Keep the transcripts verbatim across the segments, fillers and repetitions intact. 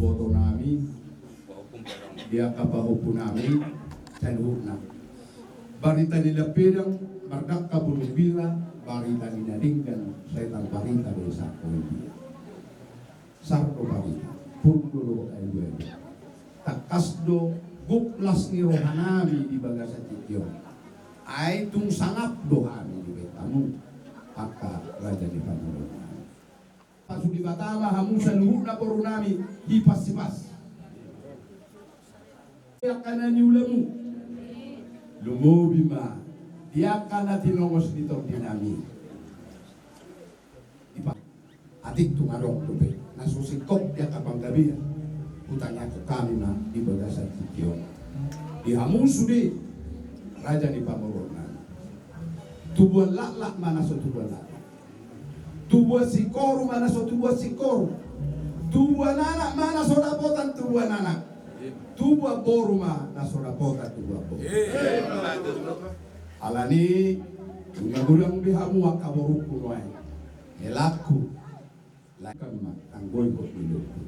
Boto nami, di angka pahompu nami saluhutna. Barita ni Lampedang, mardangka bulung bira, barita ni na denggan, sai tarbarita do i sangkoi dia. Sar do barita, pur do dohot alualu. Tangkas do gok las ni roha nami di bagasan tingki on. Ai tung sangap do hami dibahen hamu angka raja ni pamoruon nami. Pasu Debata ma hamu saluhutna boru nami, hipas-hipas. Di angka na niulamu, lumobi ma di angka na tinongos ni tondi nami. Dipa-, atik tung adong dope na so singkop di angka panggabean, hutangiangkon hami ma di bagasan tingki on. Di hamu sude raja ni pamoruon nami, tubuan laklak ma na so tubuan laklak. Tubuan singkoru ma na so tubuan singkoru. Tubuan anak ma na so dapotan tubuan anak. Tubuan boru ma na so dapotan tubuan boru. Alani i, nunga godang be hamu angka borungku nuaeng. Helangku. Lae ma tanggoihon ni lombu.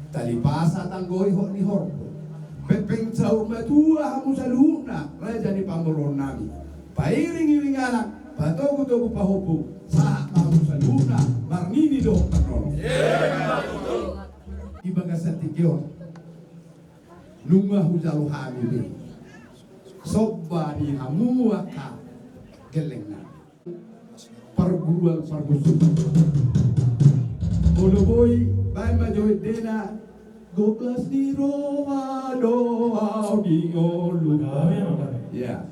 Tali pasa tanggoihon ni horbo. Pengpeng saur matua hamu saluhutna raja ni pamoruon nami. Pairing-iring anak, patogu-togu pahompu, sahat ma hamu saluhutna marnini dohot marnono. Di bagasan tingki on, nunga hujalo hami be somba ni hamu angka gellengna. Parguruan pargusuran. Olo boi, baen ma jo endena. Gok las ni roha do au di ngolu. Ya.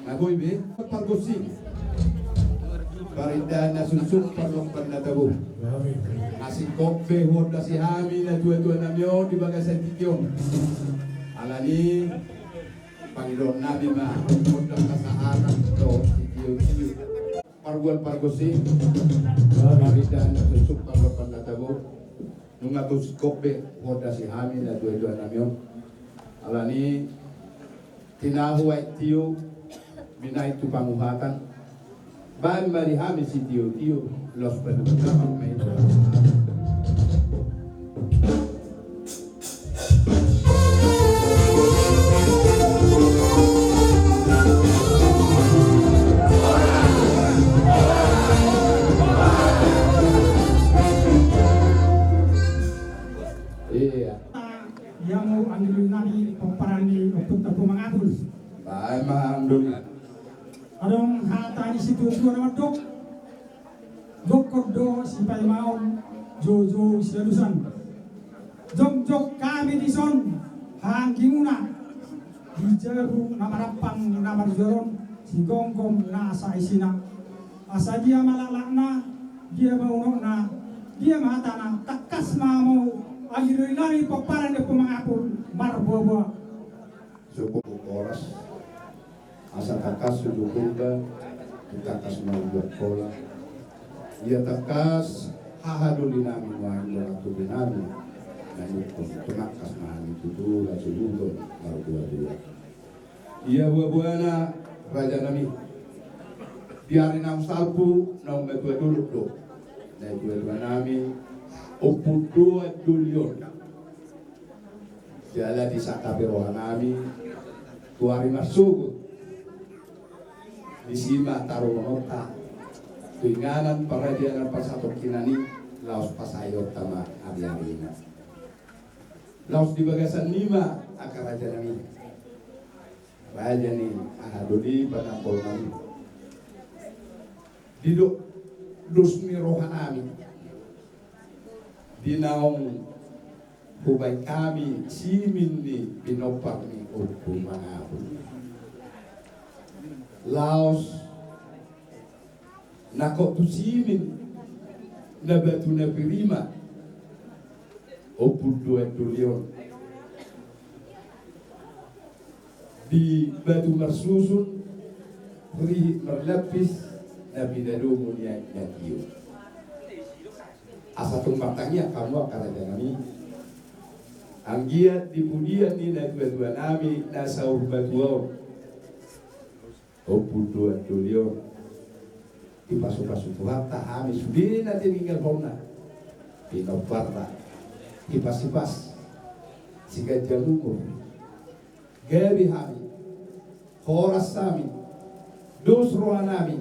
Na boi be pargonsi, parindahan na suksuk, parlompan na tabo. Asing kok be huondasi hami na tuatua nami on di bagasan tingki on. Alani pangidoan nami ma, huondas hasaharan dohot sitio-tio. Pargual pargonsi, parindahan na suksuk, parlompan na tabo. Nunga tung singkop be huondasi hami na tuatua nami on. Alani tinahu aek tio, binahen tu panguhatan. Baen ma di hami sitio-tio, laos panumpahi ma i tu. Ia. Ia ma anggi doli nami pomparan ni ompunta Ompu Mangapul. Baen ma anggi doli. Adong hata ni situatua na mandok. Gokhon do sipaimaon, joujou sialusan. Jongjong hami dison haha anggimuna, di jabu na marampang na marjual on, sigomgom nasa isina. Asa dia ma laklakna, dia ma unokna, dia ma hatana, tangkas ma hamu anggi doli nami pomparan ni Ompu Mangapul marboaboa. Suku Boras. Asa tangkas suku Purba, tangkas ma ubat pola. Ia tangkas haha doli nami nuaeng dongan tubu nami. Naeng tumangkas ma hami tutu, laos uduton marboaboa. Ia boaboana raja nami. Di ari naung salpu naung matua dolok do na tuatua nami Ompu Doan Dolion. Jala disangkapi roha nami tu ari marsogot. Disi ma taruhononta tu inganan paradianan parsatongkinan i, laos pasahatonta ma ari-arina. Laos di bagasan i ma angka raja nami, raja ni haha doli panambol nami. Didok dos ni roha nami di naung hubaen hami simin ni pinompar ni Ompu Mangapul. Laos nangkok tu simin na batu na pir i ma Ompu Doan Dolion. Di batu marsusun, rihit marlapis, na pinadomu ni aek na tio. Asa tung martangiang hamu angka raja nami. Anggiat di pudian ni na tuatua nami na saur matua on, Ompu Doan Dolion, dipasupasu Tuhanta hami sude na tininggalhonna. Pinomparna, hipasipas, siganjang umur. Gabe hami, horas hami, dos roha nami,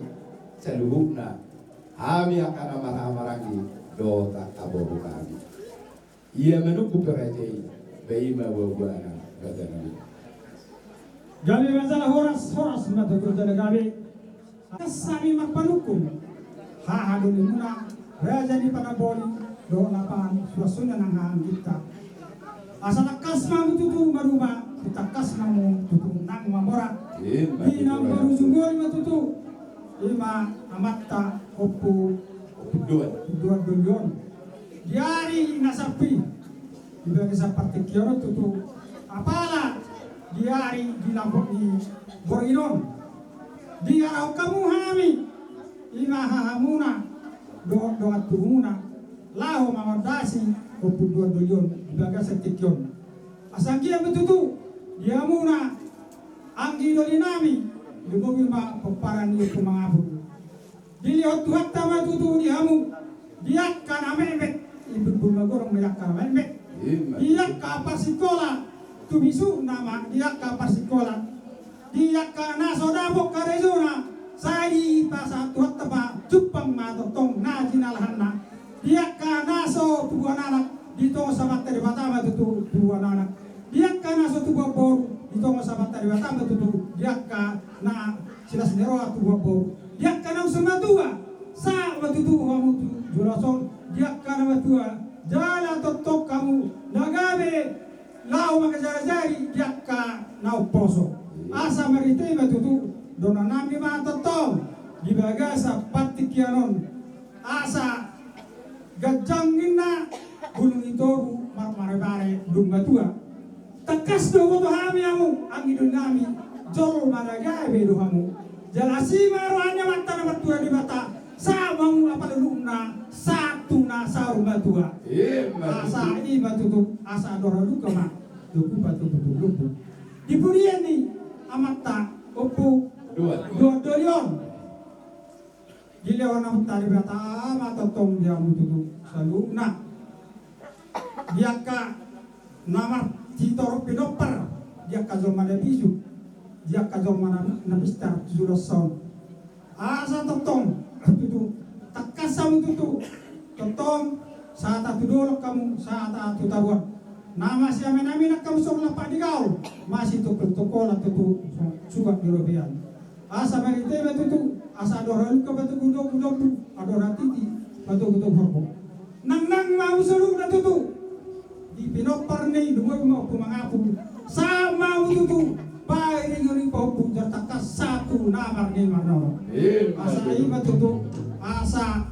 saluhutna hami angka na marhahamaranggi dohot angka boru nami. Ia manungkun pe raja i, ba i ma boaboana raja nami. Gabe ma jala horas, horas ma tutu jala gabe. Tangkas hami marpanungkun haha dolimuna, raja ni panamboli dohot lapahan suasuna nang haha angginta. Asa tangkas ma hamu tutu maduma, tangkas ma hamu tutu nang mamora. Ima, di na marujung doli ma tutu, ima amanta Ompu Doan, Doan Dolion. Di ari na salpu i, di bagasan partingkian on tutu, apala di ari di lambok ni borngin on, diarahon hamu hami, ima hahamuna dohot dongan tubumuna, laho mangondasi Ompu Doan Dolion di bagasan tingki on. Asa anggiat ma tutu di hamuna anggi doli nami, lumobi ma pomparan ni Ompu Mangapul. Dilehon Tuhanta ma tutu di hamu, di angka na metmet, imbulbul ma godang ma di angka na metmet. Ima. Di angka parsikola, tu bisukna ma di angka parsikola. Di angka na so dapot karejona, sai dipasahat Tuhanta ma, jumpang ma tongtong na jinalahanna. Di angka na so tubuan anak, ditongos Amanta Debata ma tutu tubuan anak. Di angka na so tubuan boru, ditongos Amanta Debata ma tutu, di angka na silas ni roha tubuan boru. Di angka naung so matua, sahat ma tutu hamu tu joloan on, di angka na matua, jala tongtong hamu na gabe laho mangajarajari di angka na umposo. Asa marhite i ma tutu, dohonon nami ma tongtong di bagasan partingkian on. Asa ganjang ninna, bulung ni toru marmaremare dung matua. Tangkas do huboto hami hamu anggi doli nami, jolma na gabe do hamu. Jala asi ma roha ni Amanta na martua Debata, sahat ma hamu apala lukna sahat tu na saur matua. Ima tutu. Asa i ma tutu, asa andor halumpang ma, tu kupa tu kupa lumpang. Di pudian ni Amanta Ompu Duandoli on. Dilehon Amanta Debata ma tongtong di hamu tutu saluhutna. Di angka na marsitorop pinompar, di angka jolma na bisuk, di angka jolma na, na pistar tu joloan on. Asa tongtong tutu, tangkas hamu tutu, tongtong sahat tu dolok hamu, sahat tu toruan. Na masiamin-aminan hamu songon lampak ni gaol, masitungkol-tungkolan tutu, suhat di robean. Asa marhite i ma tutu, asa andor halumpang patogu-togu dombu, andor hatiti patogu-togu horbo. Nangnang ma hamu saluhutna tutu di pinompar ni lumobi ma Ompu Mangapul. Sahat ma hamu tutu pairing-iring pahompu, jala tangkas sahat tu na marnini marnono. Asa i ma tutu, asa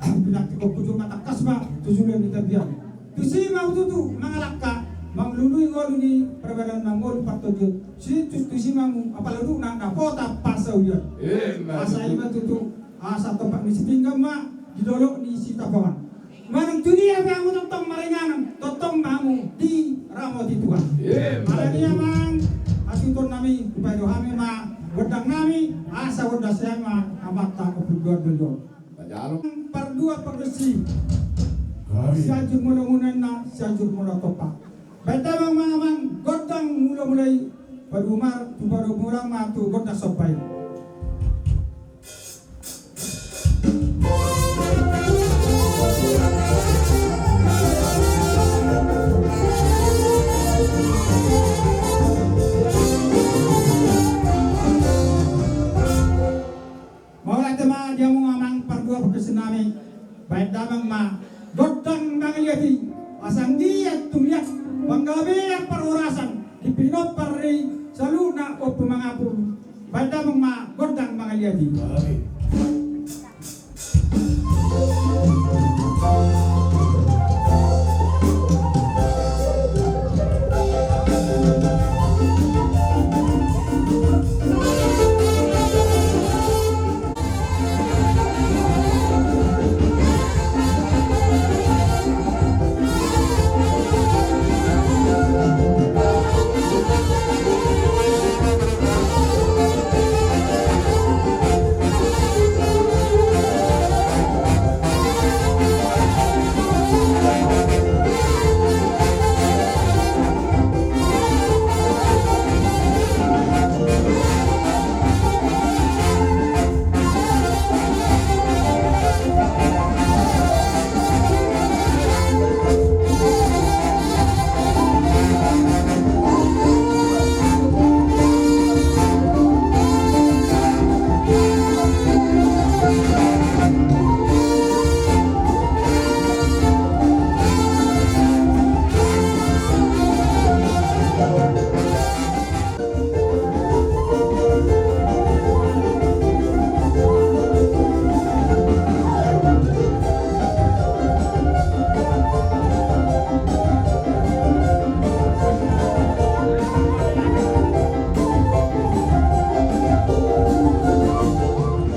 pinantikhon hujur ma tangkas ma tu julu ni tapian. Tusi ma hamu tutu mangalangka, mangalului ngolu ni parbadanan, ngolu partondion. Tusi, tusi ma hamu apala lukna dapotan parsaulian. Asa i ma tutu, asa tompak ni Sipinggan ma di dolok ni Sitapongan. Manang tu dia pe hamu tongtong maringanan, tongtong ma hamu diramoti Tuhan. Alani i amang, hatutuhon nami, hupaedo hami ma gondang nami, asa gondang sian ma Amanta Ompu Duandoli on. Pajalo. Pardua pargonsi. Sianjur mula-mula ninna, Sianjur Mula Tompa. Baen damang ma amang gondang mula-mula i, paduhumar tu paduhumar ma tu gondang somba i. Mauliate ma di hamu amang pardua pargonsi nami. Baen damang ma gondang mangaliat i, asa anggiat tung liat panggabean parhorasan di pinompar ni saluhutna Ompu Mangapul. Baen damang ma gondang mangaliat i.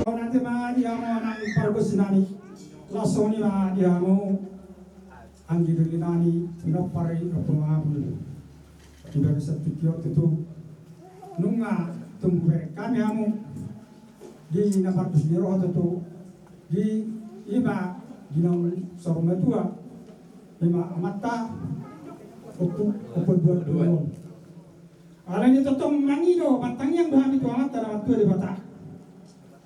Mauliate ma di hamu amang pargonsi nami. Laos songon i ma di hamu anggi doli nami, pinompar ni Ompu Mangapul. Di bagasan tingki on tutu nunga tumpu bereng hami hamu di na mardos ni roha tutu, di ima di naung saur matua, ima amanta Ompu, Ompu Duandoli on. Alani i tongtong mangido martangiang do hami tu Amanta na martua Debata.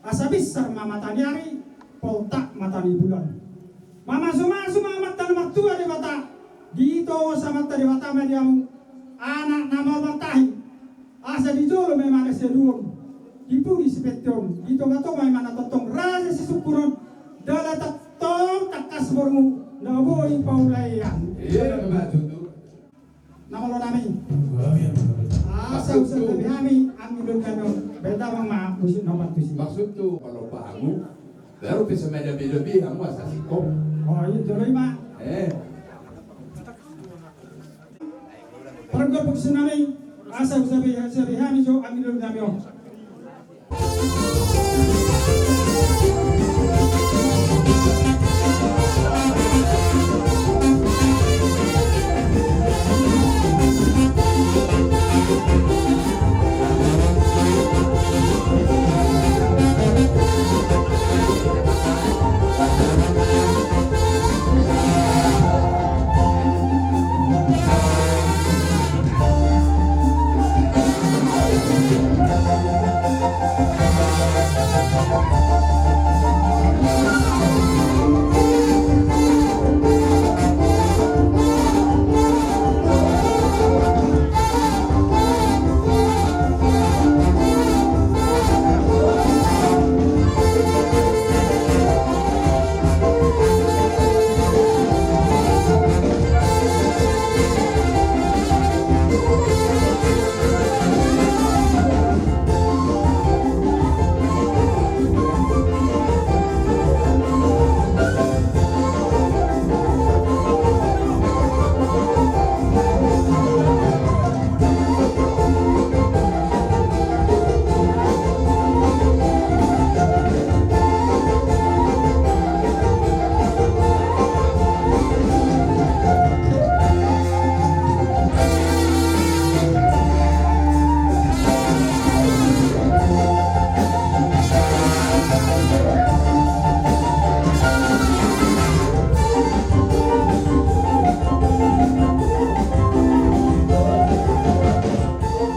Asa binsar ma mata ni ari, poltak mata ni bulan. Mamasumasu ma Amanta na martua Debata. Ditonggos Amanta Debata ma di hamu anak na maol martahi. Asa di jolo ma imana siaduon, di pudi sipenteon, di tongatonga imana tongtong raja sisungkunon. Jala tongtong tangkas borngin na boi paulaian. Ima tutu. Na malo nami. Asa husantabi hami Maksudhu, molo pahamu, baru bisa meda-beda be hamu asa singkop. Oh, iya, jolo i ma. Eh. Pargok putusan nami, asa husabe, husabe hami jo anggi doli nami on.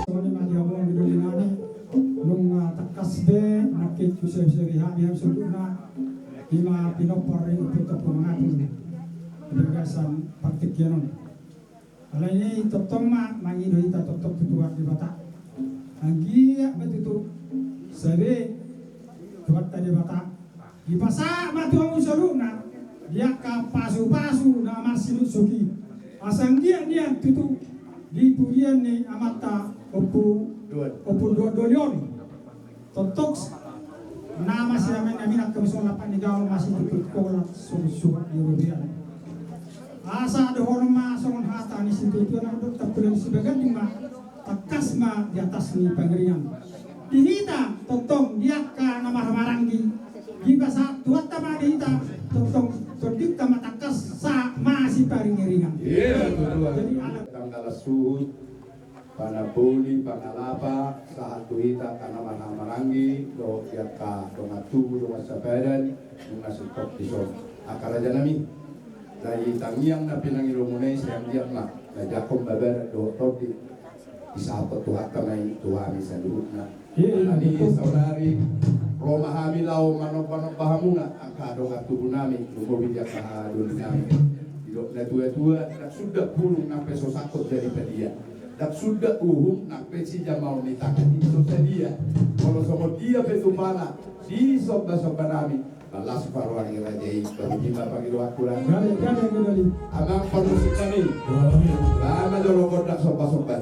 Songon i ma di hamu anggi doli nami, nunga tangkas be nangkin husabe-husabe hami, hami saluhutna, i ma pinompar ni ompunta Ompu Mangapul di bagasan partingkian on. Alani i tongtong ma mangido hita tongtong tu Tuhan Debata. Anggiat ma tutu sabe Tuhanta Debata. Dipasahat ma tu hamu saluhutna di angka pasu-pasu na marsinuksuk i. Asa anggiat nian tutu di pudian ni amanta Ompu, Duan. Ompu Duan Doli on. Tongtong nama siamen namin angka mison lapan ni gaol masih tutu kola susuat di robean. Asa dohonon ma songon hata ni situatua na mandok tampulan si baganding ma. Tangkas ma di atas ni pangiringan. Di hita tongtong di angka na marhahamaranggi, dipasahat Tuhanta ma di hita tongtong tondinta ma tangkas sahat masiparingiringan. Iya, betul. Jadi anak tanggal suhut, panaboli, pangalapa, sahat tu hita angka na marhahamaranggi dohot di angka dongan tubu, dongan sapadan, nunga singkop dison. Angka raja nami, na di tangiang na pinangido muna i, sai anggiat ma na jangkon babadan dohot tondi. Disahaphon Tuhanta ma i tu hami saluhutna. Iya, iya, betul. Alani i saonari ro ma hami laho manomba-nomba hamuna angka dongan tubu nami, lumobi di angka haha doli nami. Didok natua-tua, ndang suda bulung nang pe so sangkot jadi padia, ndang suda uhum nang pe sijamaon ni tangan i so sadia. Molo songon dia pe tu pala di somba-somba nami, Ballas ma roha ni raja i, baru hima pangidoan hula. Gabe, gabe, gabe. Amang parmusik nami. Gabe. Ba ma jolo gondang somba-somba.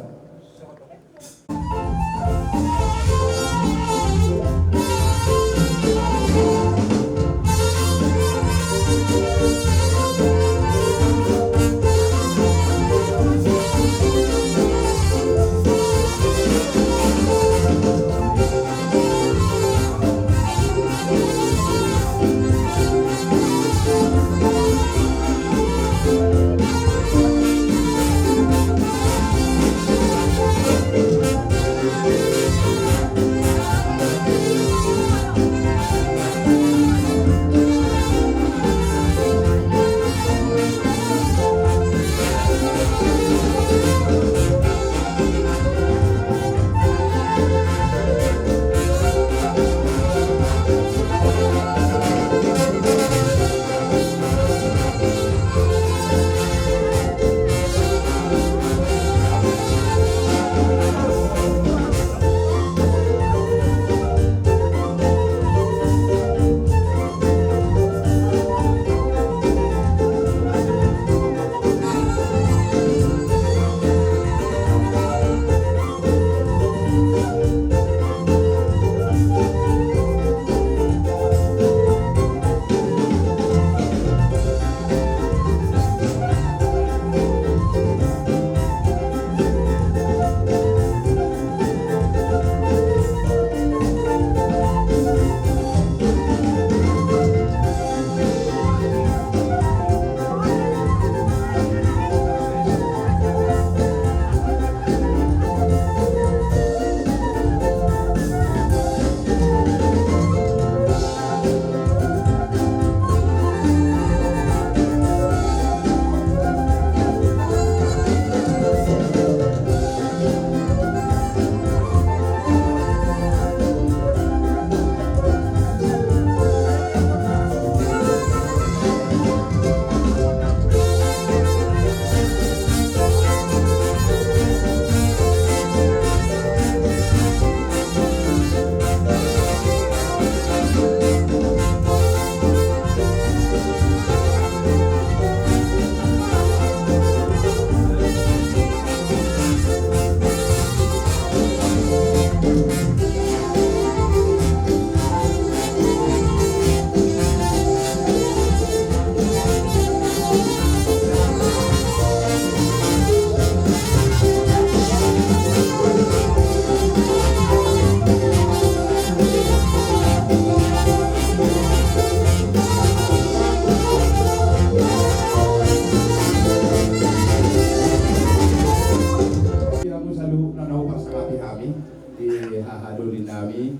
Haha doli nami,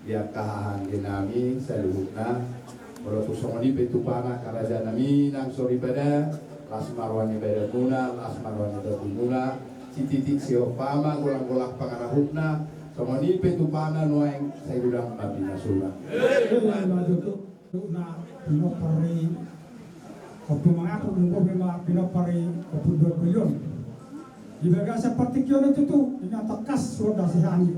di angka haha anggi nami saluhutna. Molo tung songon i pe tupana angka raja nami nang soripada, las ma roha ni badanmuna, las ma roha ni tondimuna. Sititi sihompa ma golang-golang pangarahutna. Songon i pe tupana nuaeng sai godang ma pinasuna. Na pinompar ni Ompu Mangapung, nunga pe ma pinompar ni Ompu Dua Puluh. Di bagasan partingkian on tutu, inna tangkas songon na sian i.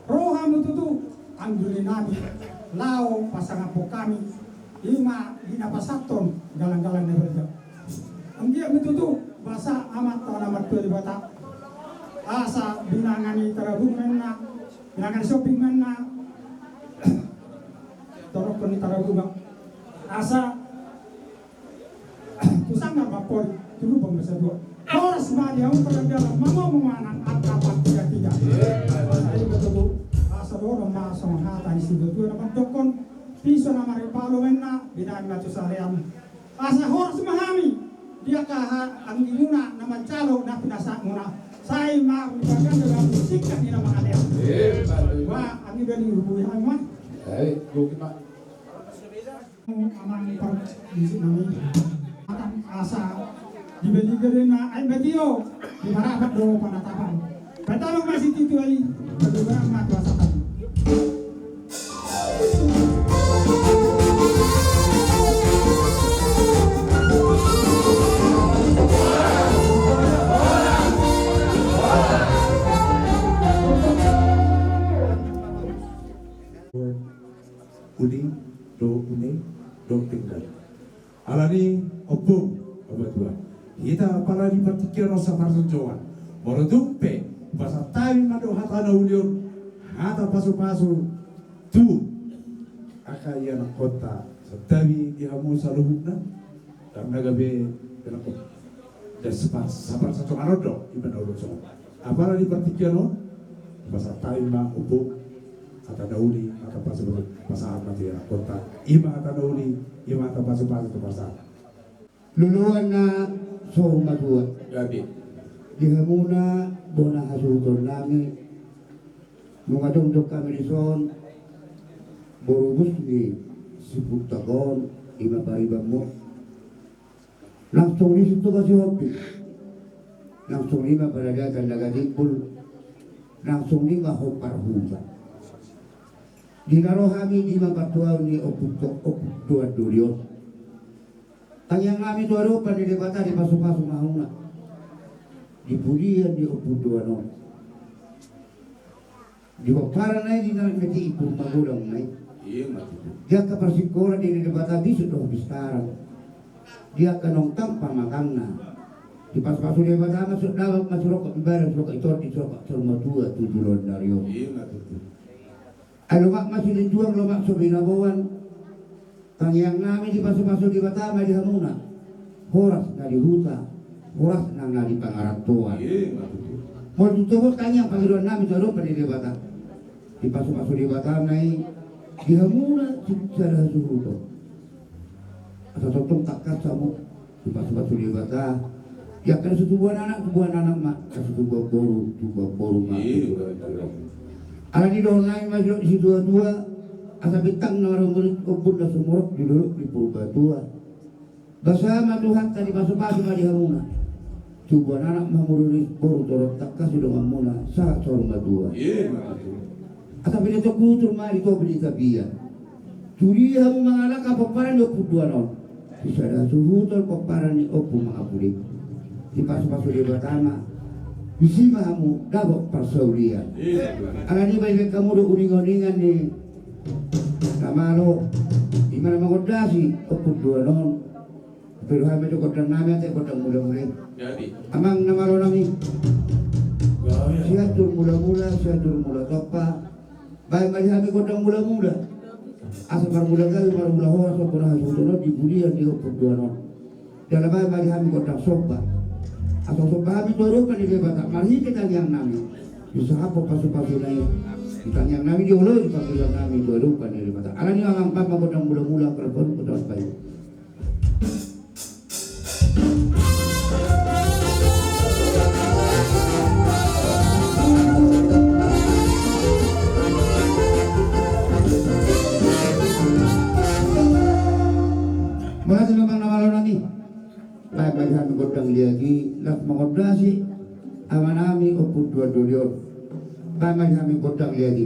Ro hamu tutu, anggi doli nami, laho pasangaphon hami, i ma di na pasahathon galang-galang na balga. Anggiat ma tutu, basa Amanta na martua Debata. Asa binanga ni tarabungan na, binanga ni somping na, torokkon ni tarabungan. Asa tu sanggar ma poli, tu lubang ma satua. Horas ma di hamu pardalan, mangomong ma nang angka partiga-tiga. Asa i ma tutu, asa dohonon ma songon hata ni situa-tua na mandokkon, piso na maripalo ma inna, binanga ma tu salean. Asa horas ma hami, di angka ha-, anggimuna na manjalo na pinasahatmuna. Sai ma di bagas na singkat ni na mangalean. Wah, anggi doli, hubungi hami ma. Baik, gokil ma. Amang par-, isi nami. Asa di beli gede na ai betio, di harapan do panatapan. Pertama masih titu ai, kedua mati pasakan. Uli, do uli, do tinggal. Alani ompung, obat dua. Hita pala di partingkian on saparjongjongna. Molo tung pe, pasahat hami ma do hata na uli on, hata pasu-pasu, tu angka ianakhonta, santabi di hamu saluhutna, ndang na gabe ianakhonta. Dan sapar-, saparjongjongna on do, i ma na uli on songon. Apala di partingkian on, pasahat hami ma ompung, hata na uli, hata pasu-pasu, pasahat ma tu ianakhonta. I ma hata na uli, i ma hata pasu-pasu tu pasahat. Loloan na saur matua. Gabe. Di hamuna bona hasuhuton nami, nunga jongjong hami dison, boru bus ni Sipuntak on, i ma paribanmu. Nang songon i sintua sihombing, nang songon i ma paradaton na gatimbul, nang songon i ma hombar huta. Di na ro hami di ma partuaon ni Ompu To-, Ompu Dua Doli on. Tangiang nami tu adopan ni Debata, dipasu-pasu ma hamuna di pudian ni Ompu Dua on. Di pomparan na i di na meti i pur magodang na i. Iya, mati. Di angka parsingkola di Debata bisuk dohot pistaran. Di angka naung tampak matangna. Dipasu-pasu Debata ma sude, dalan ma sude, rokok di badan, rokok di tondi, rokok saur matua tu joloan ni ari on. Iya, mati. Ai lomak ma silinjuang, lomak so binaboan. Tangiang nami dipasu-pasu Debata ma di hamuna. Horas na di huta, horas na, na di pangarantoan. Molo tung tobok tangiang pangidoan nami tu adopan ni Debata, dipasu-pasu Debata ma i di hamuna si-, sada hasuhuton. Asa tongtong tangkas hamu. Dipasu-pasu Debata. Ia, angka na so tubuan anak, tubuan anak ma, angka na so tubuan boru, tubuan boru ma. Iya. Alani dohonon nami ma di situa-tua, asa bintang na marumurung, ombun na sumurung di dolok ni Purbatua. Basa ma Tuhanta, dipasu-pasu ma di hamuna. Tubuan anak ma mururi boru, torop tangkas di donganmuna sahat saur matua. Iya, betul. Asa pinatok utur ma di topi ni tapian. Tu dia hamu mangalangka pomparan ni Ompu Dua on. Di sada suhuton pomparan ni Ompu Mangapung i. Dipasu-pasu Debata ma. Disi ma hamu dapot parsaulian. Alani baen hamu do uning-uningan ni na malo. I ma na mangondasi Ompu Dua on. Pero hami do gondang nami ate gondang mula-mula. Jadi. Amang na malo nami. Gabe. Siatur mula-mula, siatur mula tompa. Baen ma di hami gondang mula-mula. Asa marmula gabe, marmula horas, so bona hasuhuton on di pudian ni Ompu Dua on. Jala baen ma di hami gondang somba. Asa somba hami tu adopan ni Debata marhite tangiang nami. Disahaphon pasu-pasuna i. Di tangiang nami dioloi pangidoan nami tu adopan ni Debata. Alani amang, baen ma gondang mula-mula, kerepon, gondang baik. Amanami Ompu Dua Doli on. Baen ma di hami gondang liat i.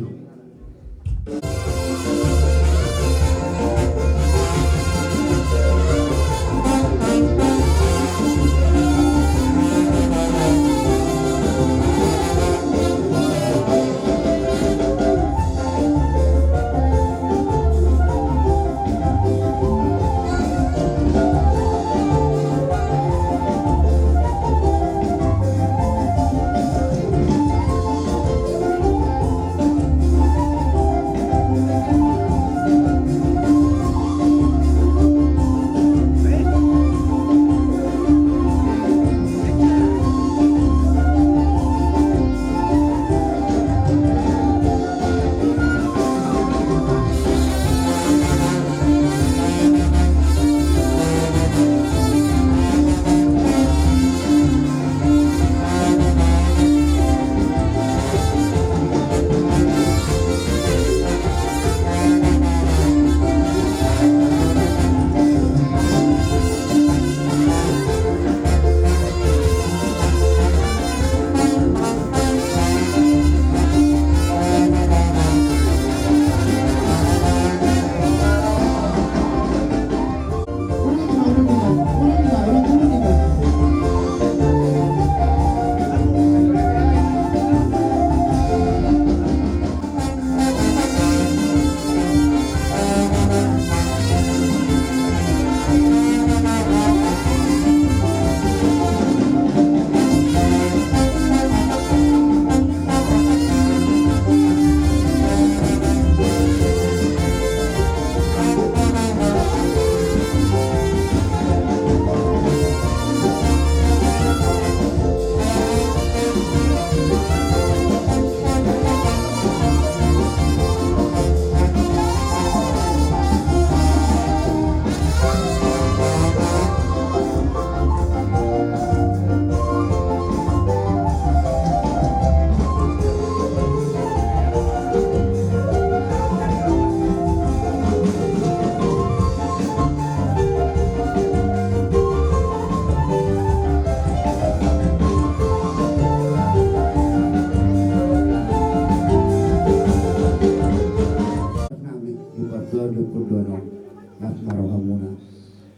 Nami, di partuan dukun dono, nas ma rohamuna.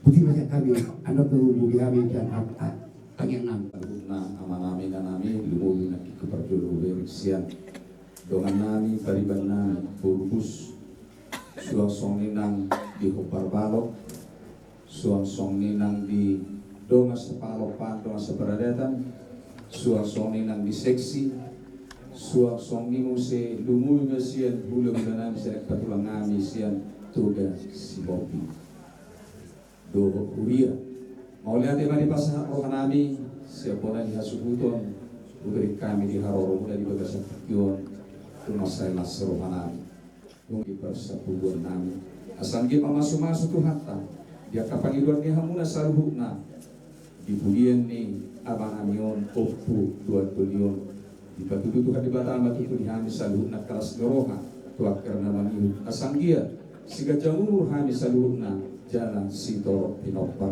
Putih banyak kami, anda tuh bagi kami dan ap-, ap-, tangiang nami. Saluhutna amanami, inanami, lumobi nangkin tu parjolo bereng sian dongannami, paribannami, boru Bus, suang songon i nang di hombar balok, suang songon i nang di dongan sapalompahan, dongan saparadatan, suang songon i nang di seksi, suang songon i muse lumobi ma sian hulahulanami, sian patulangnami, sian Toga Sihombing dohot huria. Mauliate ma dipasahat rohanami, sian bona ni hasuhuton, hubereng hami di haroromuna di bagasan tingki on, tu mansai las rohanami. Dung i parsapubuannami. Asa anggiat mamasumasu Tuhanta, di angka pangidoan ni hamuna saluhutna, di pudian ni amanami on, Ompu Dua Doli on. Dipatudu Tuhan Debata ma tutu di hami saluhutna angka las ni roha, tu angka na mangihut. Asa anggiat siganjang umur hami saluhutna, jala sitorop pinompar.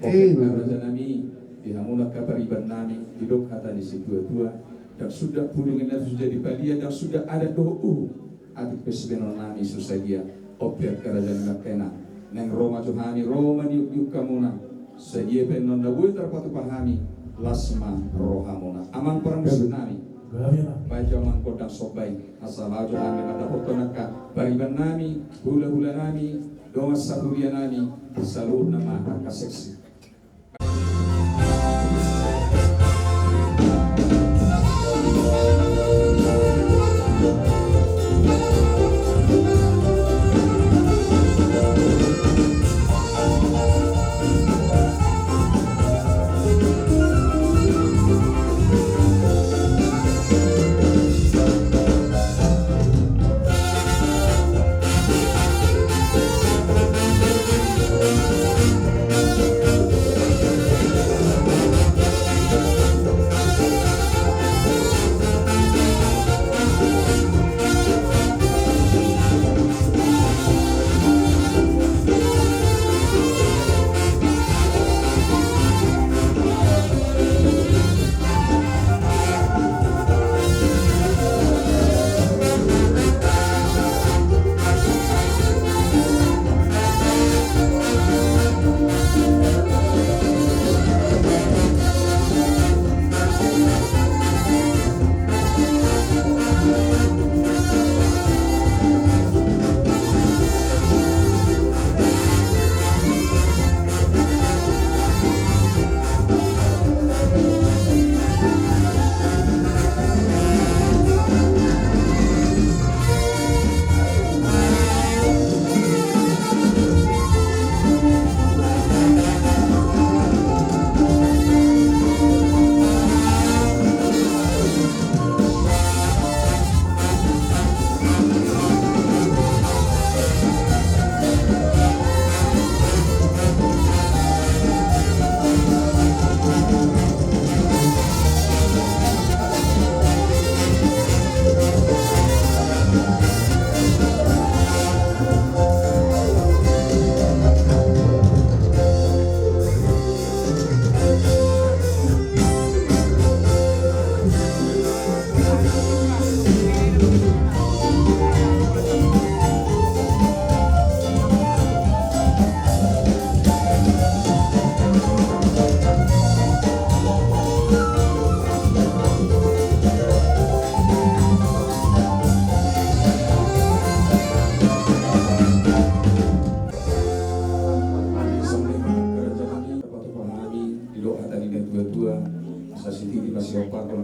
Amen. Ope angka rajanami, di hamuna angka paribannami, didok hata ni situatua, ndang suda pudung inna tu so jadi palia, ndang suda adat dohot uhum, atik pe sibahenonnami so sadia. Ope angka raja ni marga Inang, naeng ro ma jo hami, ro maniukniuk hamuna. Sadia pe annon na boi tarpatupa hami, las ma rohamuna. Amang parmusiknami, baen jo amang gondang somba i, asa laho jo hami mandapothon angka paribannami, hulahulanami, dongan sahurianami, saluhutna ma angka seksi.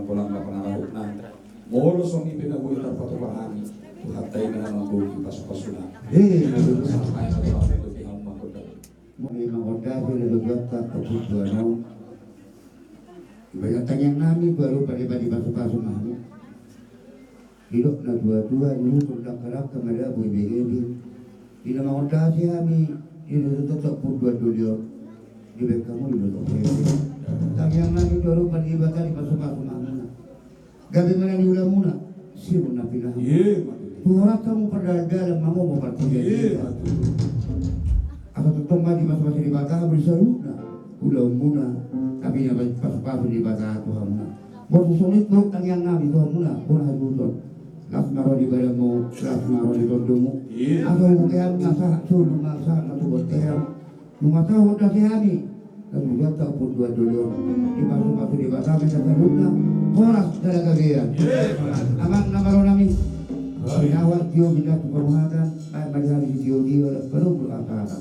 Bolang na pangarahutna. Molo songon i pe na boi tarpatupa hami, Tuhanta i ma na mamboan pasupasuna. Eh, na boi. Sampai na tulang itu pihak mangkota. Molo mangkota pe na boi buat tak kebutuhan. Banyak tanyaan nami baru pada pada pasupasu nami. Didok na tuatua, dulu tondang karak kemada bui begedi. Di na mangondasi hami, di na tutup purduan dolion. Di bek kamu di tutup purduan. Tangihang nami doru padi bata di pasupasu mamuna. Gabe mana di ulamuna, siru na pinahan. Iya, betul. Tuharat kamu perdalan-dalan mamu mau partiga. Iya, betul. Asa tutup ma di pasupasu di bata, beri saruna. Ulamuna, tapi na pasupasu di bata Tuhanmuna. Molo songon i do tangihang nami tu hamuna, bona hatutup. Las ma roha ni badanmu, las ma roha ni tondimu. Iya. Asa hubuke hami na sahat solu, na sahat na tu bontean. Nunga sahat hami. Lalu gata purduan dolion. Di pasupasu di bata, mena saluhutna. Horas jala gabe. Iya. Amang na marroha nami. Baik. Binawa tio bina tu pamuhatan. Baik, bagi hami tio tio, baru berkata.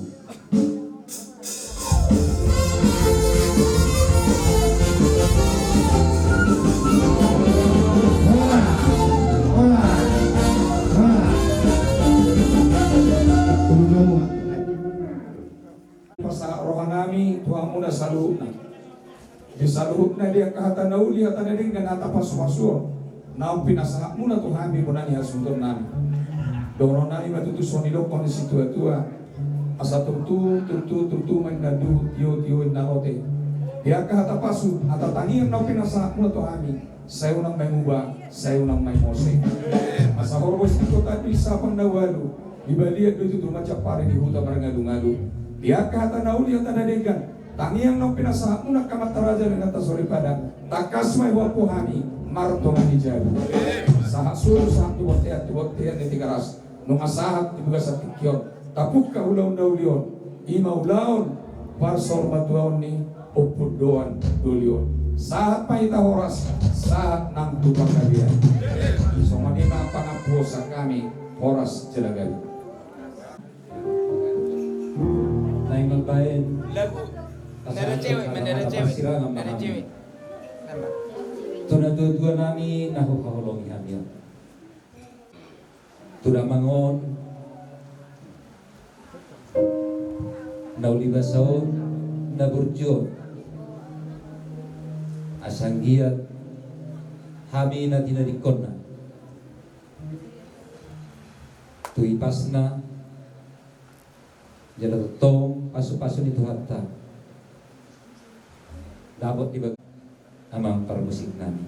Pasahat roha nami tu hamuna saluhutna. Di saluhutna di angka hata na uli, hata na denggan, hata pasupasu on, naung pinasahatmuna tu hami bona ni hasuhuton nami. Dohonon nami ma tutu songon i dohonon ni situatua. Asa turtu, turtu, turtu ma inna duhut, tio, tio inna lote. Di angka hata pasu, hata tangihang naung pinasahatmuna tu hami. Sai unang ma i muba, sai unang ma i mose. Asa horbo di kota di sapang na ualu, di balian do tutu macampari di huta marngalu-ngalu. Di angka hata na uli, hata na denggan, tangihang naung pinasahatmuna angka amanta raja dohot inanta soripada. Tangkas ma i huapu hami martonga ni jabu. Sahat solu, sahat tu bontean, tu bontean ni Tigaras. Nunga sahat di bagasan tingki on, tapungka ulaon na uli on, i ma ulaon parsaurmatuaon ni ompundoan doli on. Sahat ma hita horas, sahat nang tu panggabean. Songon i ma pangampuon sian hami, horas jala gabe. Naeng mambaen lagu. Nada cewek, nada cewek. Nada cewek. Tu natuatua nami na huhaholongi hami on. Tu damang on, na uli basa on, na burju on. Asa anggiat hami na tinadingkonna tu ipasna, jala tongtong pasupasu ni Tuhanta. Dapot di bag- Amang parmusik nami.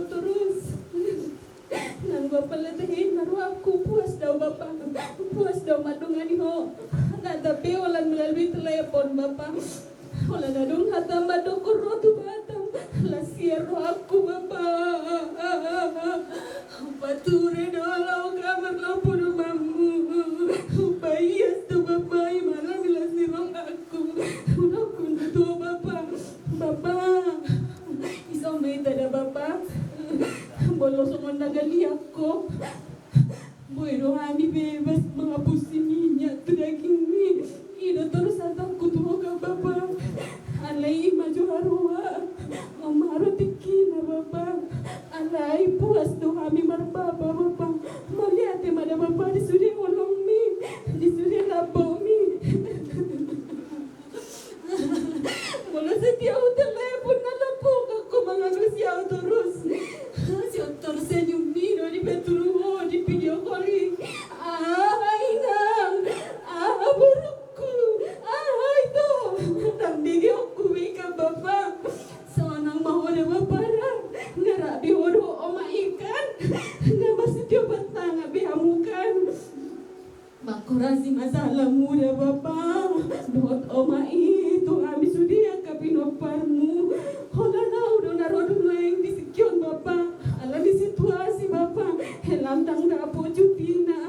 Torus. Nang bapa, ala tahe na rohangku, puas do au bapa, puas do au mandongani ho. Nang tape holan melalui telepon bapa. Holan adong hata mandok ro tu Batam. Las hian rohangku bapa. Pature do laho kamar laho podo mammu. Paias do bapa, i ma las ni rohangku. Unang kundu tu bapa. Bapa. Ison ma hita da bapa. Molo songon na galiangko, boi do hami bebas manghapusi minyak tu dagingmi. I do torus hatangku tu ho kan bapa. Alai i ma jo haroa. Maro tingkina bapa. Alai puas do hami marbapa bapa. Mauliate ma da bapa di sude holongmi, di sude lambokmi. Molo setia hutelepon na lambok, anggo mangalusi au torus. Sian torus senyummi do dipaturut ho di video call i. Aha inang, aha borungku, aha ito. Ndang begeonku be i kan bapa. Sonang ma ho da bapa ra. Nga rap be ho dohot omak i kan. Nga marsitio batang be hamu kan. Mangkorasi ma salammu da bapa dohot omak i tu hami sude angka pinomparmu. Holan au do na ro dung laeng di tingki on bapa. Ala ni situasi bapa, hela ndang dapot cutina.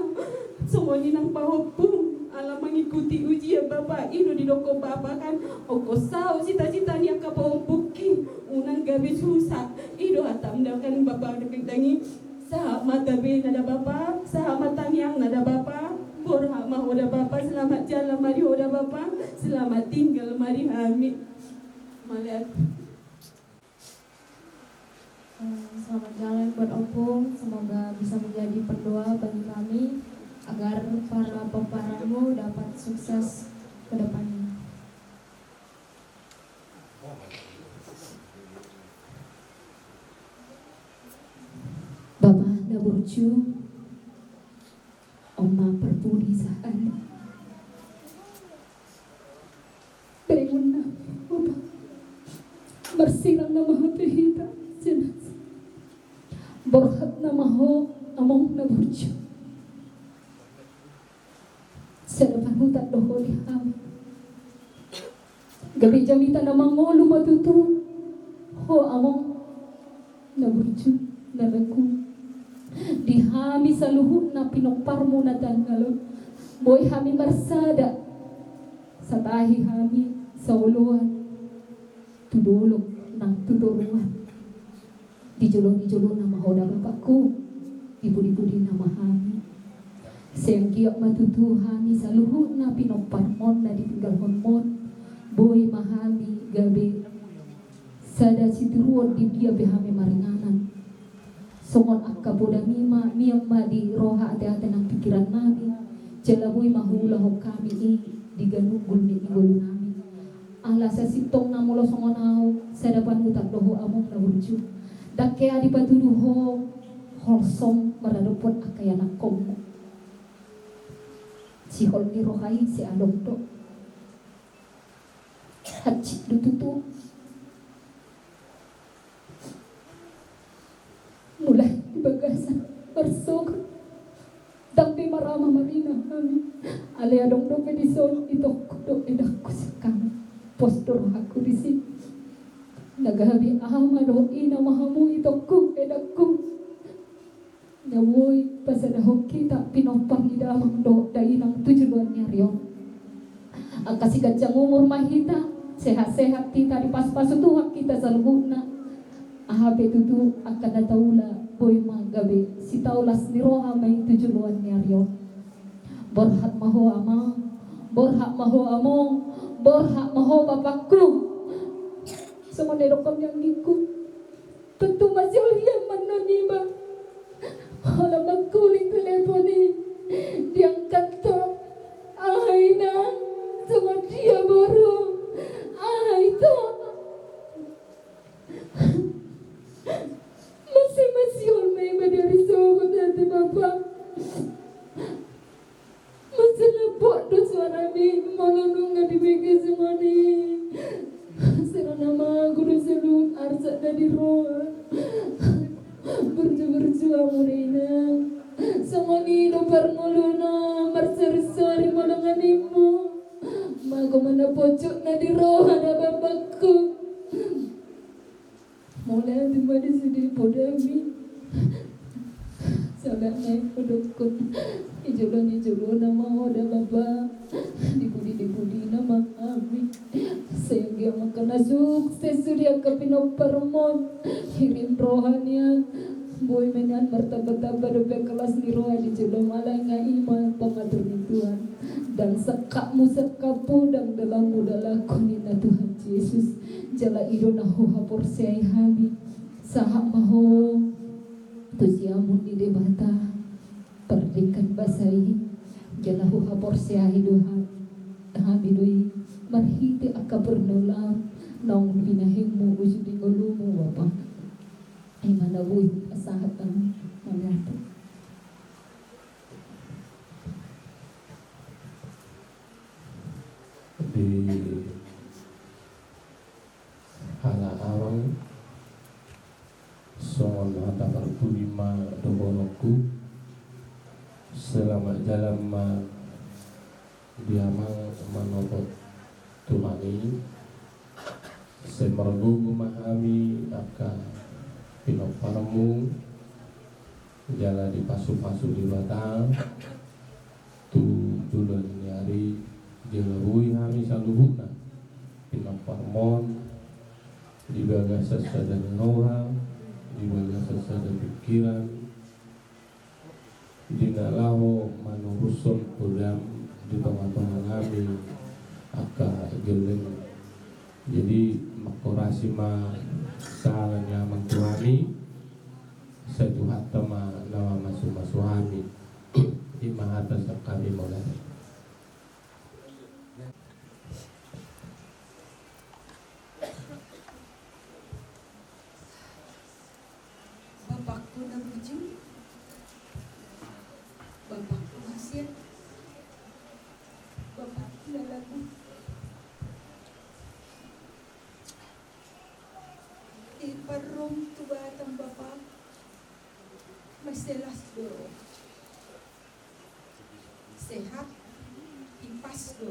Songon i nang pahompum, ala mangikuti ujian bapa, i do didokkon bapa kan. Ongkos saut cita-cita ni angka pahompungki, unang gabe susah. I do hatam da kan bapa, dengke dangi. Sahat ma tabena da bapa, sahat ma tangiangna da bapa. Borhat ma ho da bapa, selamat jalan ma di ho da bapa, selamat tinggal ma di hami. Mauliate. Eh, selamat jalan buat Ompung, semoga bisa menjadi pendoa bagi kami agar para pomparanmu dapat sukses ke depannya. Bapa na burju, on ma parpudi sahali. Berengon nami, Bapa. Marsirang nama hati hita, jenazah. Borhat nama ho, Among na burju. Sada panutan do ho di hami. Gabe jamita na mangolu ma tutu ho, Among na burju, na lagu. Di hami saluhutna pinomparmu na tanggal on, boi hami marsada, satahi hami saoloan tu dolok nang tu toruan. Di jolo ni jolona ma ho da Bapakku, di pudi-pudina ma hami. Sai anggiat ma tutu hami saluhutna pinomparmon na ditinggalhonmon, boi ma hami gabe sada sitiruon di dia pe hami maringanan. Songon angka podami ma, mian ma di roha, ate-ate nang pingkirannami, jala boi ma huulahon hami i di ganup gulmit ni ngolunami. Ala sasintongna molo songon au, sada panutan do ho Among na burju. Ndang hea dipatudu ho holsom maradophon angka ianakhonmu. Sihol ni roha i sai adong do. Hansit do tutu. Mulai di bagasan marsogot, ndang be marama marina hami. Alai adong dope dison itongku dohot edangku sian hami. Pos do rohangku disi. Na gabe ama dohot ina ma hamu itongku, edangku. Na boi pasadahon hita pinompar ni damang dohot dainang tu joloan ni ari on. Angka siganjang umur ma hita, sehat-sehat hita, dipasu-pasu Tuhan hita saluhutna. Aha pe tutu angka na taula, boi ma gabe sitaulas ni roha ma i tu joloan ni ari on. Borhat ma ho Amang, borhat ma ho Among, borhat ma ho Bapakku. Songon na didokkon ni anggingku. Tontu masihol hian ma annon niba. Holan mangkuling telepon i, diangkat do. Aha inang, songon dia boru, aha ito. Masih, masihol ma iba di ari sogot ate Bapa. Mansai lambok do suarami molo nunga dibege songon i. Sirana mago do saluhut arsak na di roha. Tuamu do inang, songon i do parngoluna, marsorisori ma dongan i. Mago ma na pojokna di roha da bapakku. Mauliate ma di sude podami. Saudara nai podokkon. Di jolo ni jolona ma ho da bapa. Di pudi di pudina ma hami. Sehingga mangkana sukses sude angka pinomparmon. Hirim roha nian. Boi ma nian martamba-tamba dope kelas ni roha di jolo, alai nga i ma pangatur ni Tuhan. Ndang sangkapmu sangkaphu, ndang dalanmu dalanku ninna Tuhan Jesus. Jala i do na huhaporseai hami. Sahat ma ho tu siamun ni Debata. Pardikan basa i, jala huhaporseai do ha-, hami do i, marhite angka pardalanan naung binahenmu uju di ngolumu, Bapa. I ma na boi pasahat hami. Mauliate. Di halak amang, songon hata parpudi ma dohononku, selamat jalan ma di amang manopot Tuhan i. Sai margogo ma hami angka pinomparmu, jala dipasu-pasu Debata tu joloan ni ari, jala boi hami saluhutna pinomparmon di bagasan sada ni roha, di bagasan sada pikiran, di na laho manurushon podam di tonga-tonga nami angka gelleng. Jadi, mangkorasi ma sala ni amang tu hami, sai Tuhanta ma na mamasu-masu hami. I ma hata sian hami, mauliate. Bapakku na burju, bapakku hasian, bapakku na lagu. Di parrom tu Batam, Bapa, mansai las do. Sehat, ipas do.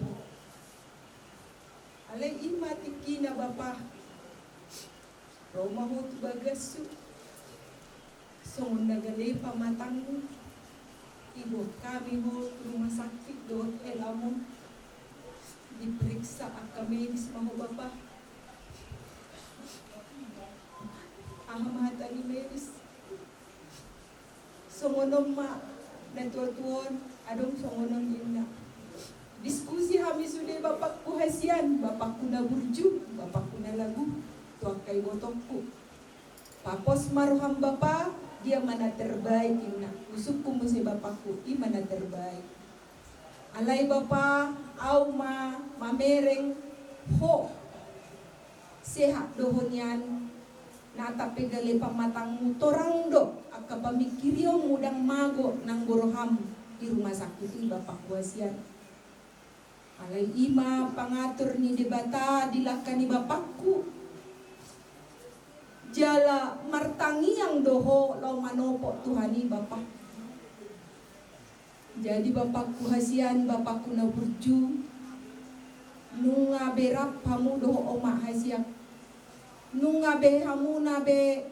Alai i ma tingkina, Bapa. Ro ma ho tu bagashu. Songon na gale pamatangmu, iboan hami ho tu rumah sakit dohot hela on. Diperiksa angka medis ma ho, Bapa. Aha ma hata ni medis? Songon on ma na tua-tua on, adong songon on ninna. Diskusi hami sude bapakku hasian, bapakku na burju, bapakku na lagu, tu angka ibotongku. Papos ma roham, Bapa, dia ma na terbaik, ninna. Husungkun muse bapakku, i ma na terbaik. Alai, Bapa, au ma mamereng ho. Sehat do ho nian, na tap pe gale pamatangmu, torang do angka pamingkirionmu, ndang mago nanggo roham di rumah sakit i, bapakku hasian. Alai i ma pangatur ni Debata di langka ni bapakku. Jala martangiang do ho laho manopot Tuhan i, Bapa. Jadi bapakku hasian, bapakku na burju, nunga be rap hamu dohot omak hasian. Nunga be hamuna be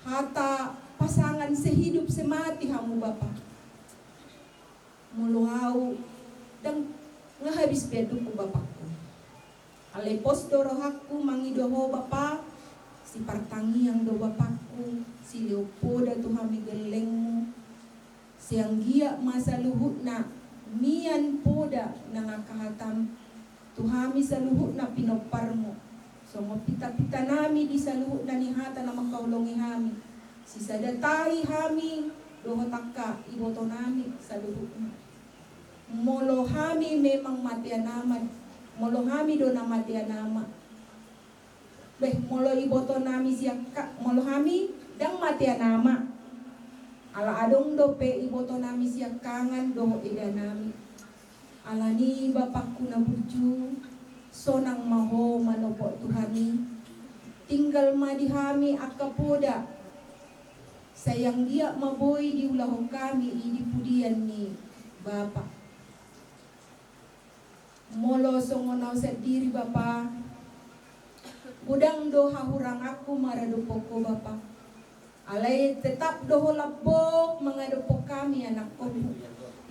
hata pasangan sehidup semati hamu, Bapa. Molo au, ndang, nga habis be andungku, bapakku. Alai pos do rohangku mangido ho, Bapa, sipartangiang do bapakku, silehon poda tu hami gellengmu. Sai anggiat ma saluhutna mian poda nang angka hatam tu hami saluhutna pinomparmu. Songon pita-pita nami di saluhutna ni hata na mangkaholongi hami. Sisada tahi hami dohot angka iboto nami saluhutna. Molo hami memang matean ama, molo hami do na matean ama. Beh, molo iboto nami siangka-, molo hami ndang matean ama. Ala adong dope iboto nami siangkangan dohot eda nami. Alani bapakku na burju, sonang ma ho manopot Tuhan i. Tinggal ma di hami angka poda. Sai anggiat ma boi diulahon hami i di pudian ni Bapa. Molo songon au sandiri Bapa, godang do hahuranganku maradophon Ho Bapa. Alai tetap do Ho lambok mangadophon hami anakkonmu,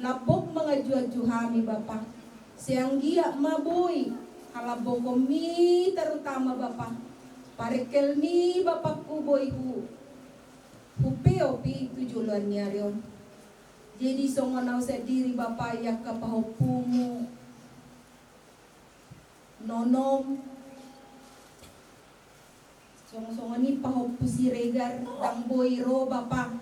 lambok mangajuaju hami Bapa. Sai anggiat ma boi halambokon ni tarutama Bapa, parengkel ni Bapakku boi hu hupeop i tu joloan ni ari on. Jadi songon au sandiri Bapa i angka pahompumu, nonom, songon-songon i pahompu Siregar, ndang boi ro Bapa.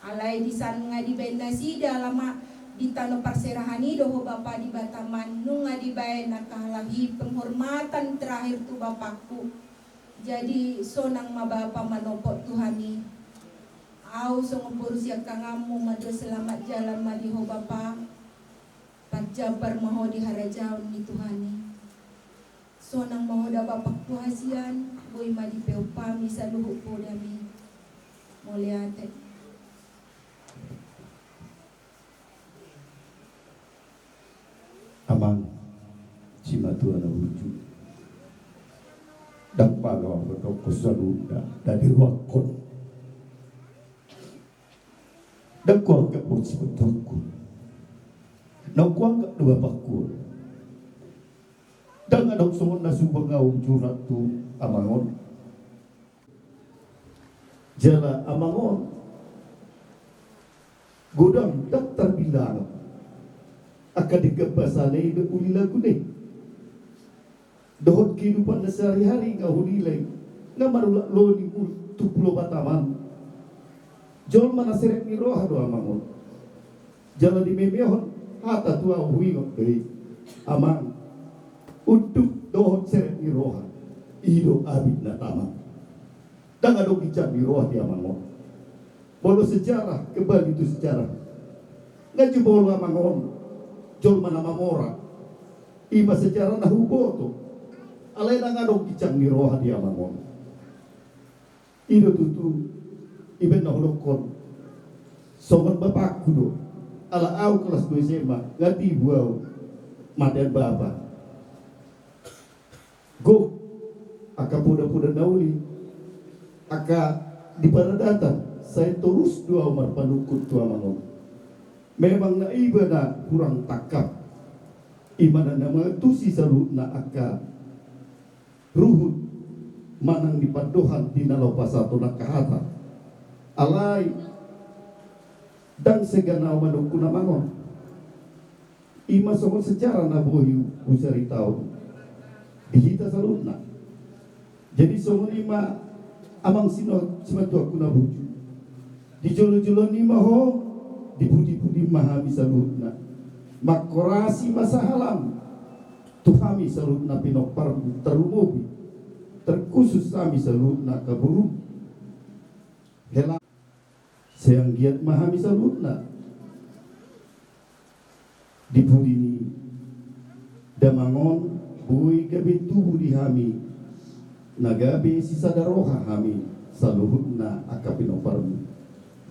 Alai di san nga dibaen nasida alama di tano parserahan i do Ho Bapa Debata, manang nunga dibaen angka halahi penghormatan terakhir tu Bapakku. Jadi sonang ma Bapa manopot tu hami. Au songon boru siangkanganmu mandok selamat jalan ma di Ho Bapa. Parjambar ma Ho di harajaon ni Tuhan i. Sonang ma Ho da Bapakku hasian, boi ma dipeop hami saluhut podami. Mauliate. Amang simatua na burju, ndang malo ahu mandok saluhutna na dirohahon. Ndang huanggap on simatua, ndang huanggap do bapakku. Ndang adong songon na subang ahu jurhat tu amang on. Jala amang on godang ndang tarbilang angka denggan basana i dohot uli laguna i. Dohot kehidupanna sehari-hari nga hulilai, nga marulak loli tu Pulo Batam an. Jolma na serep ni roha do amang on. Jala dimemehon hata tu ahu, huingot do i. Amang, unduk dohot serep ni roha, i do abit na tama. Ndang adong ginjang ni roha di amang on. Molo sejarah, kembali tu sejarah. Nga jumolo amang on jolma na mamora. I ma sejarah na huboto. Alai ndang adong ginjang ni roha di amang on. I do tutu, i baen na hudokkon. Songon bapakku do. Ala ahu kelas dua S M A, nga tibu ahu matean bapa. Gok angka poda-poda na uli, angka di paradatan, sai torus do ahu marpanungkun tu amang on. Memang na iba na hurang tangkap, i ma na mangantusi saluhutna angka ruhut manang di pandohan di na laho pasahaton angka hata. Alai ndang segan ahu manungkun amang on. I ma songon sejarah na boi husaritahon di hita saluhutna. Jadi songon i ma amang sino-, simatuangku na burju. Di jolo-jolo ni ma ho, di pudi-pudi ma hami saluhutna. Manghorasi ma sahalam tu hami saluhutna pinomparmu, tarlumobi, terkhusus hami saluhutna angka borum. Hela. Sai anggiat ma hami saluhutna di pudi ni damang on boi gabe tubu di hami na gabe sisada roha hami saluhutna angka pinomparmu.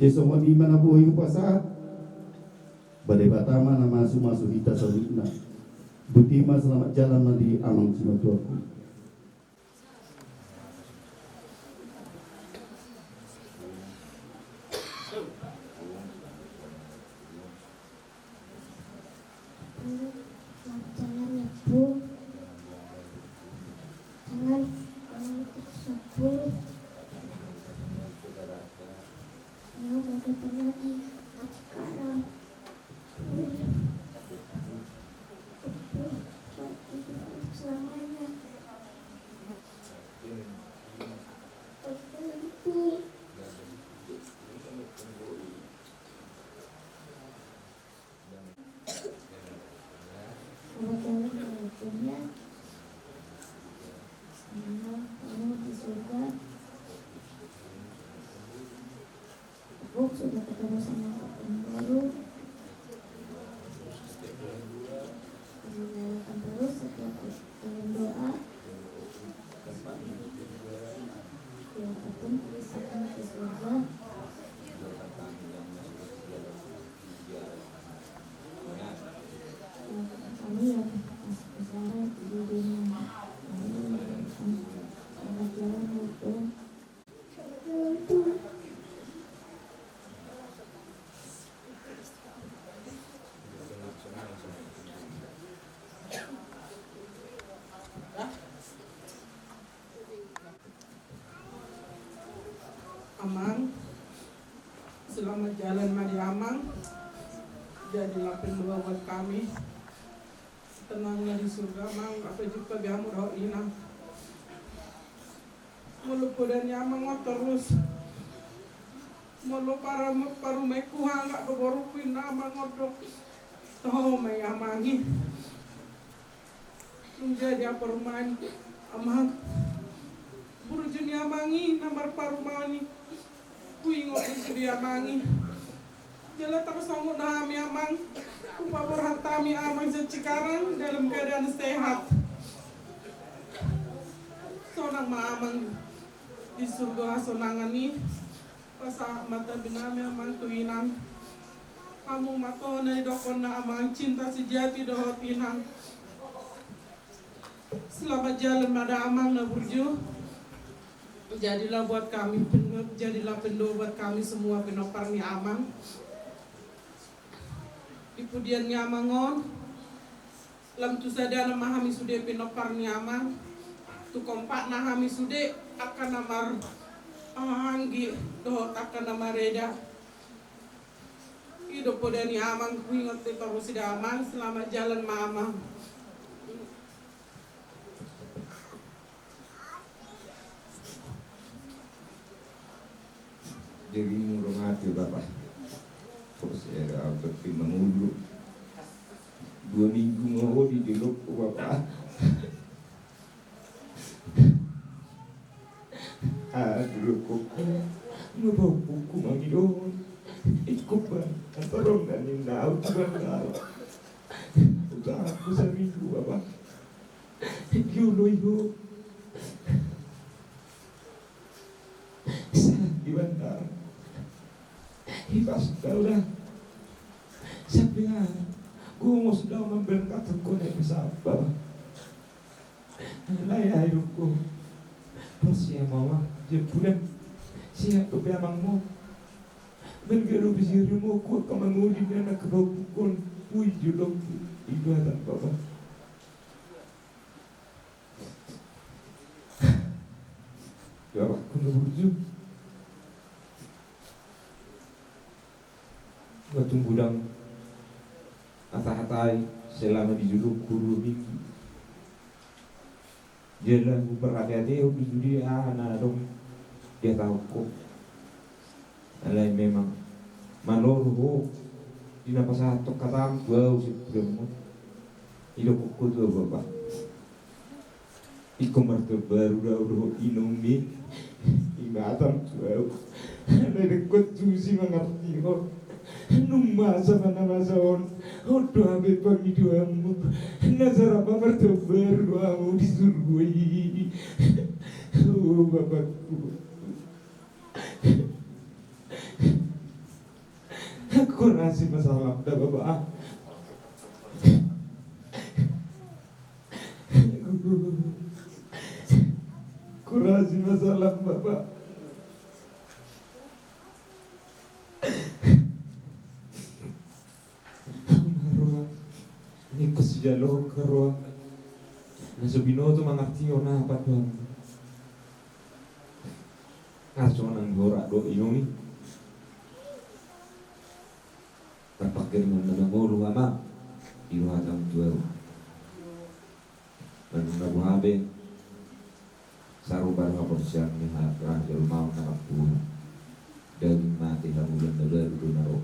Jadi songon i ma na boi hupasahat. Ba Debata ma na masu-masu hita saluhutna. Boti ma, selamat jalan ma di amang simatuangku. Bok, sudah ketemu sama Pak Pembaru. Mendoakan terus setiap dalam doa. Doa apapun, terus akan ke surga. Amang, selamat jalan ma di Amang. Jadilah pendua buat kami. Tenanglah di surga, Amang. Apa jumpa biamu dohot Inang. Molo poda ni Amang on torus. Molo para parumaenku, hanggo do borungku, Inang, Amang on do. Toho ma i Amang i. Dung jadi parumaen Amang. Burju ni Amang i na marparumaen i. Huingot do sude Amang i. Jala tarsongon hami Amang. Hupaborhat hami Amang sian Cikarang dalam keadaan sehat. Sonang ma Amang di surga hasonangan i. Pasahat ma tabi nami Amang tu Inang. Hamu ma toho na didokhon na Amang, cinta sejati dohot Inang. Selamat jalan ma da Amang na burju. Jadilah buat kami pen-, jadilah pendua buat kami semua pinompar ni Amang. Di pudian ni Amang on, lam tu sadana ma hami sude pinompar ni Amang. Tu kompakna hami sude angka na mar-, anggi dohot angka na mareda. I do poda ni Amang, huingot do torus i da Amang, selamat jalan ma Amang. Jadi murung hati Bapa. Terus ya, berarti menunggu dua minggu mau di jolok Bapa. Aduh, koko. Ngebawa buku mangido. Ikut bang. Antarom dan ninda au tu bang. Udah aku seminggu Bapa. Iolo iho. Sa di bandar. Ipas daulah. Sampai ah. Gumos dau memberkat kone pesawat Bapa. Lai ai dongko. Pas ya mama, je pulang. Siap tu pe amangmu. Menggeru bisi rumo ku ka mangudi dan na kebabukon. Ui julok. Ibu atan Bapa. Ya Bapa, kuna burju. Batung gudang. Hata-hatai selama di jolok ku dua minggu. Jala huparhate-hatehon do sude aha na adong dihatahon ho. Alai memang malo do ho di na pasahathon hatamu tu au sian pudamon. Idokhon ho tu au Bapa. Ingkon martamba baru do au dohot inong i. Ingatan tu au. Alai ingkon tusi mangartihon. Nunga masa ma na masa on. On do hape pangidoanmu. Na sara ma martamba baru do hamu di surgo i. O Bapakku. Kurasi ma salam da Bapa. Kurasi ma salam Bapa. Roha. Ingkon sijalo roha. Na so binoto mangartihon aha pandohanmu. Nga sonang horas do inong i. Tarpangkirimon na mangolu Amang. Di roham tu au. Manang na boha be. Sarupa do haporseaon ni hata jolma on na martua. Daging mate hamu dan na baru do na ro.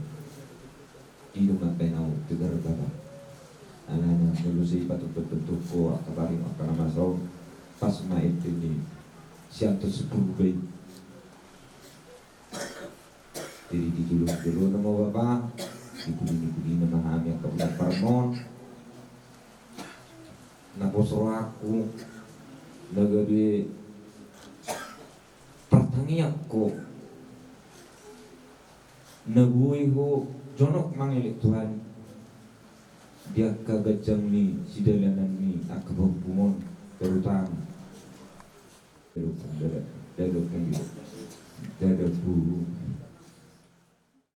I do ma baen au tegar Bapa. Alana molo sai patutup-tutup ho angka parim angka na masa on. Pas ma ente ni siantos sipurba i. Jadi di jolo-jolona ma Bapa, di pudi-pudina ma hami angka pinompar on. Naposo rohangku na gabe partangiang ho. Na boi ho jonok mangelek Tuhan. Di angka ganjang ni sidalanan ni angka pahompu on terutama. Dada, dada, dada, dada,